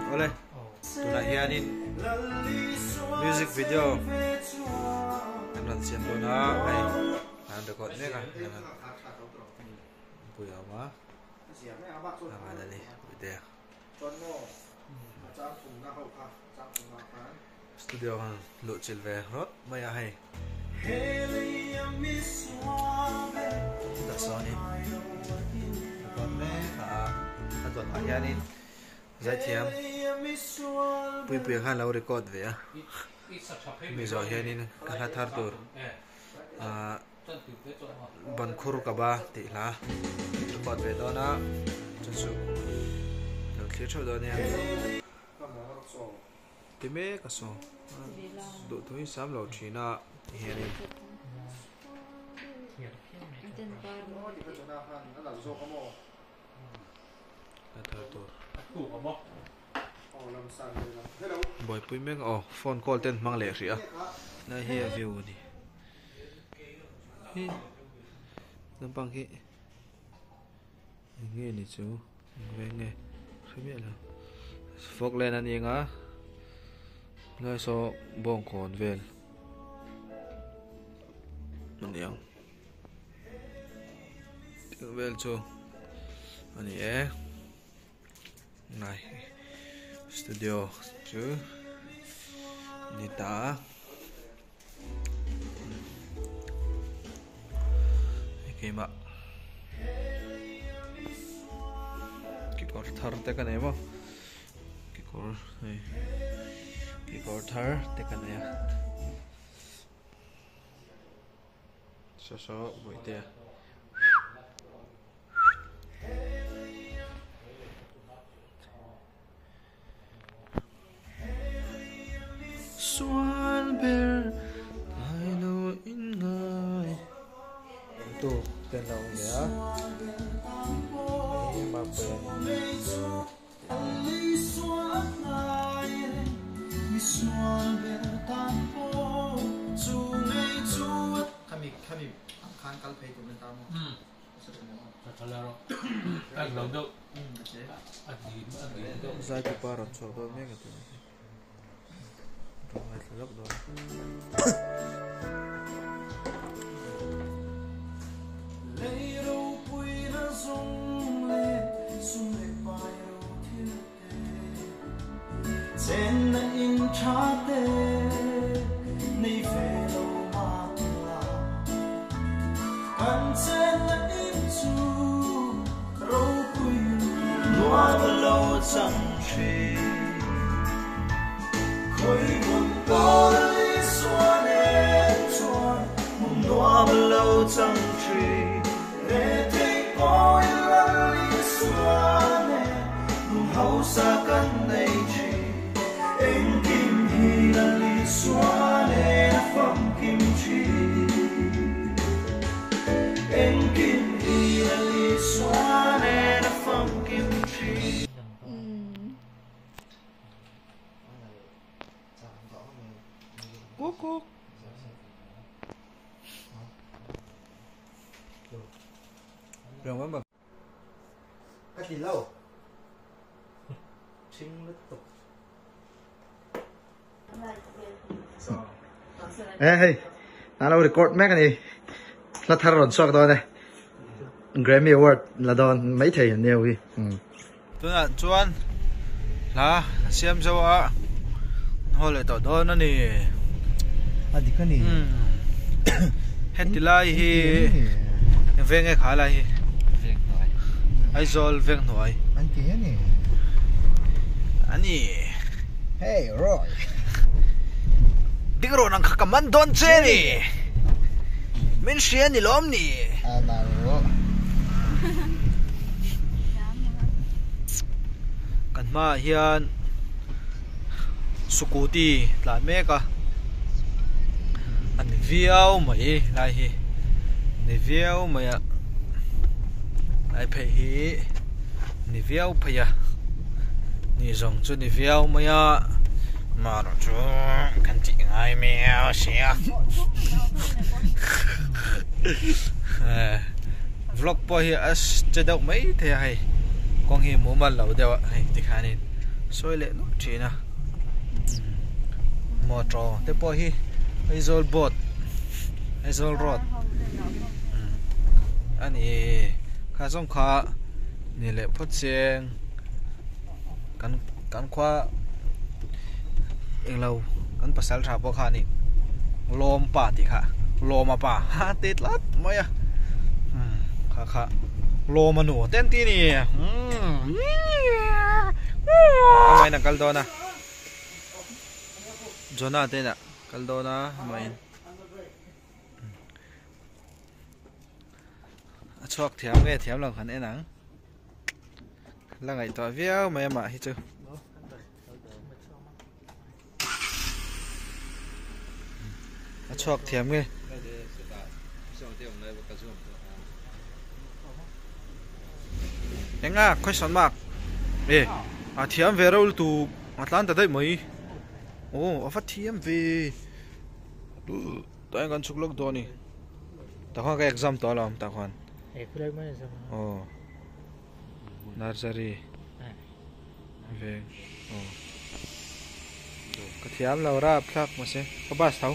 Awle tunah hianin music video an rawn siam dawn a hei an record mek a pui a awm a a ni puitea studio han luh chilh ve rawt mai a hei chutah sawnin record mek a a dawtah hianin zaithiam puipuia khan lo record ve a mi zawh hianin ka hla thar tur ahh ban khur ka ba tih hla record ve dawn a chu chu lo thlir theuh dawn nia ti mek a saw duh thu hi sam lo thin a ti hianin. Hla thar tur buaipui mek aw phone call te an hmang leh hrih a lai hi a view a ni. Hi naupang hi eng nge ni chu eng veng nge hre miah lo Falkland a ni ang a lai saw bawngkawn vel a ni ang tih vel chu a ni e nai studio chu ni ta. Keimah kekawr thar te ka nei maw kekawr hei kekawr thar te ka nei a saw saw bawihtea. Sual ber ngai lo in ngai. Tu ten lo awm leh a hei hi mapui a ni. Zai tupa rawn chhuak dawn mek a tih hi rawn ngaithla lawk dawn. Ka ti lo. Ṭhing lutuk. Eh hei, na lo record mek ani. Hla thar rawn chhuak dawn e. Grammy Award la dawn mai thei an neu hi. Tunah chuan hla siam zo a haw leh tawh dawn a ni. A dik a ni. Heti lai hi veng nge kha lai hi Aizawl veng hnuai. An ti a ni. A ni. Hey Roy. Ding rawh nang kha ka man dawn che ni. Min hria ni lawm ni. A na rawh. Kan hmaah hian sukuti tlan mek a a ni viau mai lai hi ni viau mai a lai phei hi ni viau phei a ni zawng chu ni viau mai a marawh chu kan tih ngai miau a si a vlog pawh hi a che deuh mai thei a hei kawng hi mumal lo deuh a hei tikhanin. Sawi leh nawk thin a motor te pawh hi Aizawl boat Aizawl road a ni kha zawng kha ni leh phawt chiang kan kan khua englo kan pasal tha pawh kha a ni lawm pa tih kha lawma pa ha ti tlat mai a kha kha lawma nu te an ti a ni amahin a kal dawn a Jonah te inah kal dawn a amahin a chhuak thiam nge thiam lo kan en ang la ngaihtuah viau mai amah hi chu. A chhuak thiam nge. Enga question mark e a thiam ve reuh lutuk a tlan ta daih mai aw a va thiam ve tah hian kan chhuk lawk dawn a ni tah khuan ka exam tawh alawm tah khuan aw nursery. Veng aw ka thiam lo rap thlak mahse ka bus tho.